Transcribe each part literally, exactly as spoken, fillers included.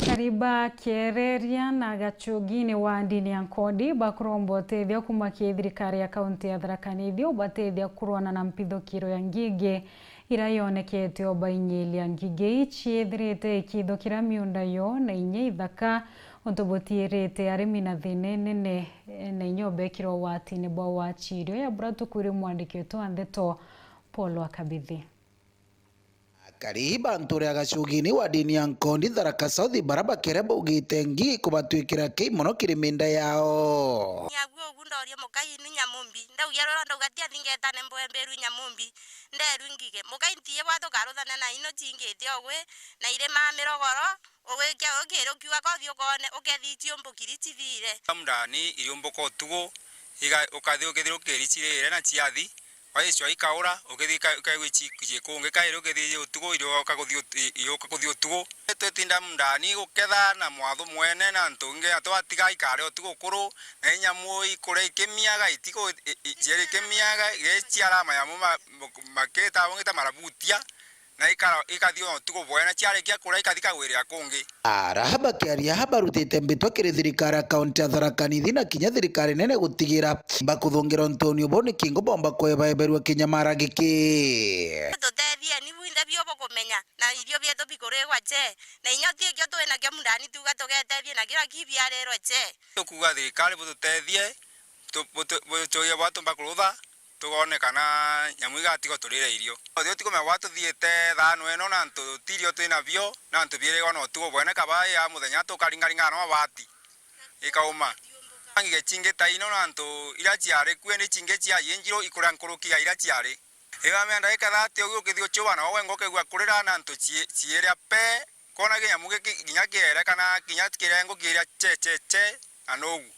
Akari ba Kiereria na Gachugini wa ndini ya Nkondi bakuromba utethio kuma ki thirikari ya kaunti ya Tharaka Nithi ubatethia kurwana na mpithukiro ya ngigi ira yonekete o bainyiria. Ngigi ii ciithirite ikithukira miunda yo na inya ithaka, untu butiirite arimi na thina inene, na inya ubekirwa watini bwa wachirio. Ya bura tukwire mwandiki wetu wa ndeto Paul wa Kabithi. Akari ba nture ya Gachugini wa ndini ya Nkondi Tharaka South, bara bakere baugite ngigi kubatwikira kii mono kiri minda yao. Nyaguo ugu ndoria mukai ni nyamumbi. Ndaugia rwero ndauga tia thingetane mbwemberu nyamumbi. Nderwi ngige. Mukai ntiye bwa tukaruthana na ino cingite ogwe na irima mirogoro. Ugikia ukiri ukiuga kothi ukone ukethi itiumbuki iri cithire. Mundani iriumbuka utugu, iga-, ukathi ukithirukiri cirire na ciathi. Waicwa ikaura, ukithi ika-, ikaigua ici-, cikungi kairi, ukithi utugu, irioka kuthi ut-, i-, irioka kuthi utugu. Twitinda mundani guketha na mwathu mwene na antu ungi, na twatiga ikare utugu kuru, na inyamu ikuria ikimiaga, itiku-, i-, i-, cieri ikimiaga, igeciara mayamu ma-, makita bangita marabutia, na ikara-, ikathi o utugu bwene, ciarikia kuria ikathi kagwirira kungi. Ara bakiaria barutite mbitwa kiri thirikari ya kaunti ya Tharaka Nithi na kinya thirikari nene gutigira bakuthungira untuni ubu ni kingo bomba kwebaeberua kinyamara giki. Tutethie ni bwinthe bio bukumenya na irio bietu bikurigwa che, na inya uti ikio twi nakio mundani tuga tugetethie na kira kibiarirwe che. Tukuga thirikari bututethie, tu-, butu-, butucurie bwa tumba kurutha, tugone kana nyamu igatigwa turire irio. Uthi utikumenya bwa tuthiite thaano ino na antu tutirio twi nabio, na antu biirigwa na utugo bwene kaba ya muthenya tukaringaringa na mabati ikauma. Ngige chingi ta ino na antu ira ciari kue ni chingi ciayinjirwo ikuria nkuruki ya ira ciari. Iga mienda ikethira ati ugi ukithi uchuba na wengwa ukigua kurira na antu cii-, ciiria pe. Kona kinyamu giki kinya kiere kana kinya kirengo kiria che, che, che, na nugu.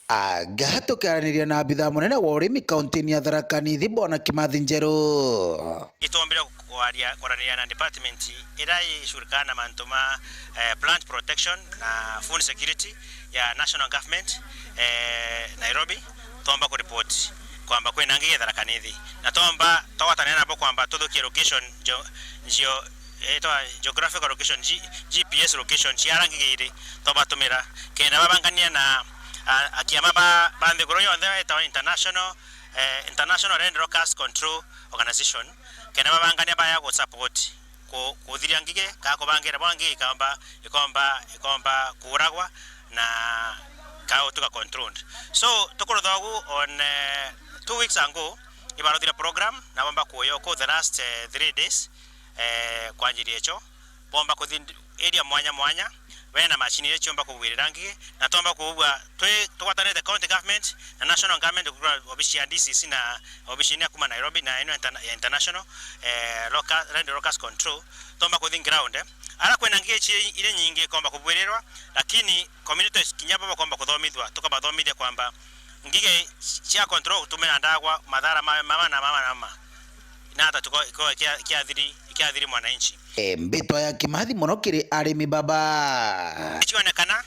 Anga tukiaraniria na abitha munene wa urimi kauntini ya Tharaka Nithi, Bwana Kimathi Njeru. Itwombire kwaria, kwaraniria na department iria ishughulikana na mantu ma, eh, plant protection na food security ya national government, eh, Nairobi, twomba kuripoti kwamba kwina ngigi Tharaka Nithi. Na twomba, twagwatanira nabo kwamba tuthukie location, geo-, geo-, etwa geographical location, G-, G P S location cia ara ngigi iri, twabatumira, kenda babangania na, a, akiama ba, ba nthiguru yonthe etawa international, eh, International Land Locust Control Organization, kenda babangania baya gu support ku-, kuthiria ngigi, ka kubangira bwa ngigi ikomba, ikomba, ikomba kuuragwa na ka gutuika controlled. So, tukurutha ugu on, eh, two weeks ago, ibaruthire program, na bomba kuyo ku the last, eh, three days, eh, kwanjiria icho, bomba kuthi area mwanya mwanya, bena machine iria ciomba kugwirira ngigi, na twomba kuugua twi tugwatanite county government na national government, kugura obici ya D C C na obici iria kuma Nairobi na ino interna-, ya international, eh, local, land locust control, twomba kuthi ground, eh. Ara kwina ngigi ci-, iri nyingi komba kubwirirwa, lakini communities kinya bo bakomba kuthomithua, tukabathomithia kwamba ngigi cia control gutumira ndagwa, madhara ma, mama na mama na mama. Na hata tuko, iko, ikia-, ikiathiri, ikiathiri mwananchi. E, mbitwa ya Kimathi mono kiri arimi baba. Icionekana,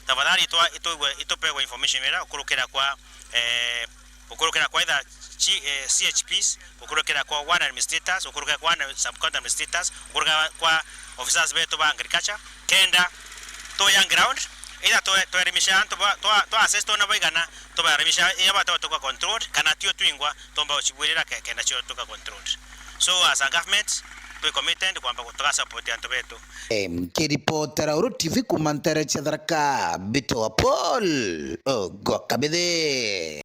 tafadhali itwa-, itugwe, itupegwe information ira ukurukira kwa, eh, ukurukira kwa either G-, eh, C H Ps, ukurukira kwa ward administrators, ukurukira kwa ward sub-county administrators, ukurukira kwa officers betu ba agriculture, kenda tuya ground, either twe-, twerimisha antu ba, twa, twa assess twona baigana, tubaerimisha iya bata tuka controlled, kana tio twingwa, tomba gucibwirira ke-, kenda cio tuka controlled. So as a government, twi committed kwamba gu-, tuga support antu betu. Em, kiripotera Uru T V kuma ntere cia Tharaka, Mbito wa Paul, Ogwa Kabithe.